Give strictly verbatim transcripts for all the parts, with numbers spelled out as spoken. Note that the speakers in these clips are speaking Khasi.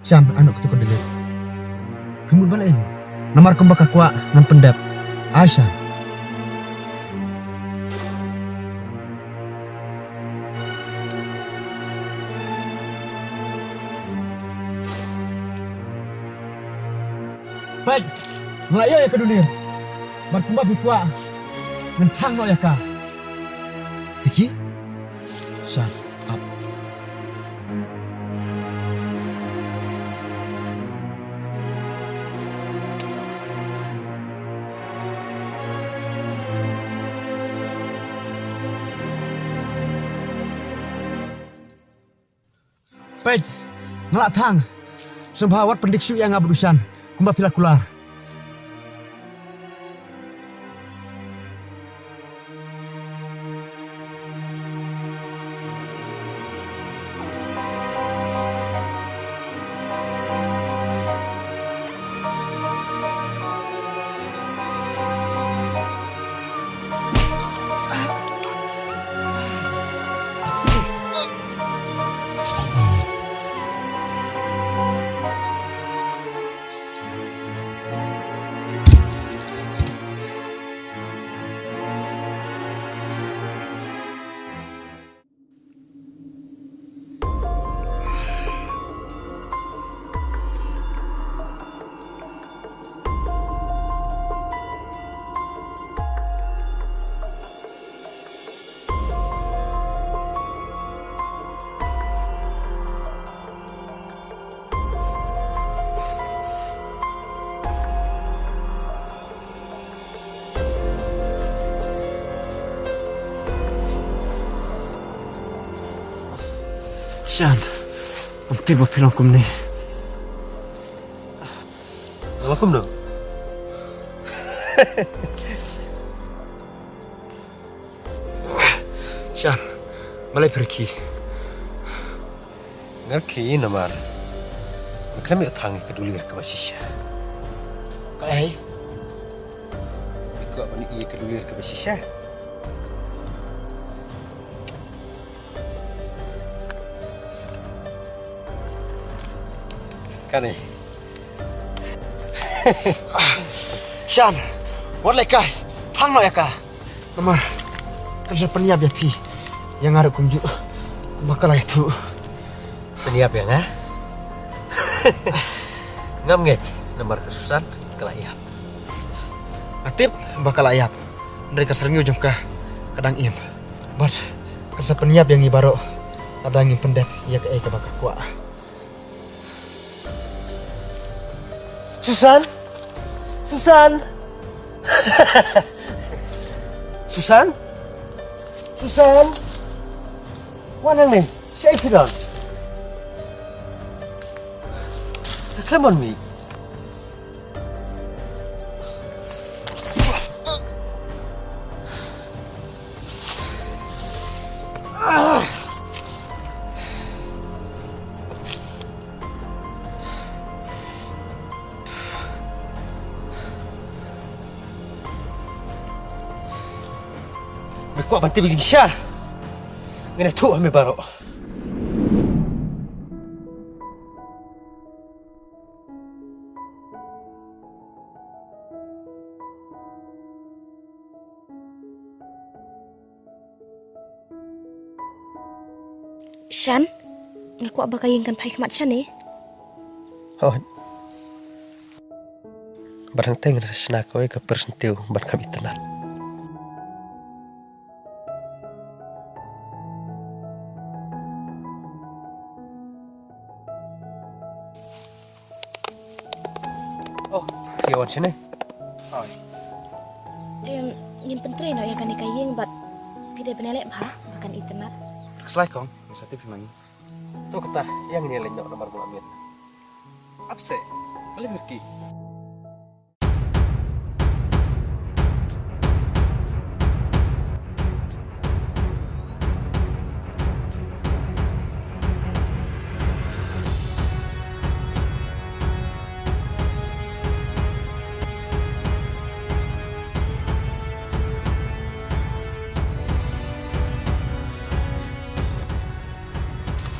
Shan, ano katu ka dulip. Phi mut balei? Namar kumba ka kwah ngan pyndep. Ai Shan. Peit, nga la ïoh ïa ka dulip. Bad kumba phi kwah ngan thang noh ïa ka. Phi ki? Shut up. Peit, nga la thang. Sngewbha wat pyndik shuh ïa nga bad u Shan kumba phi la kular. Shan, ngam tip ba phi long kumne. Nga long kumno? Shan, balei phi rkhie? Nga rkhie namar nga khlem ïoh thang ïa ka dulip kaba shisha. Kaei? Phi kwah ban ïoh ïa ka dulip kaba shisha? Kane. Shan, wat leh kai, thang noh ïa ka. Namar kan sa pynïap ïa phi ïa nga ruh kumjuh, kumba ka la ïathuh. Pynïap ïa nga? Ngam ngeit, namar ka Susan ka la ïap. Nga tip ba ka la ïap, hynrei ka syrngiew jong ka ka dang im. Bad kan sa pynïap ïa ngi baroh lada ngim pyndep ïa kaei kaba ka kwah. Susan? Susan? Susan? Susan? Wan hangne, shaei phi don? Khlem wan mih. Me kwah ban tip ïa ka jingshisha? Ngin ïathuh ha me baroh. Shan, nga kwah ba ka ïing kan phai khmat shane. Hooid. Bad hangta ngin sa shna kawei ka pyrthei ban kham itynnad. Oh, phi wan shane? Hooid. Em, ngin pyntrei noh ïa kane ka ïing bad phi dei ban ïaleh bha ba kan itynnad. Khuslai kong, ngin sa tip hi ma ngi. To kata, ïa ngin ïaleh noh namar ba la miet. Ap seh, balei phi rkhie?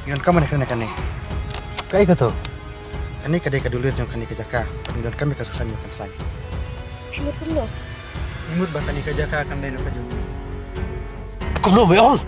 Ïa, ka mane kane kane. Kaei kato? Kane ka dei ka dulir jong kane ka jaka. Ngi donkam ïa ka suk saiñ, kan saiñ. Phi mut kumno? Ngi mut ba kane ka jaka kan dei na ka jong ngi. Kumno me ong?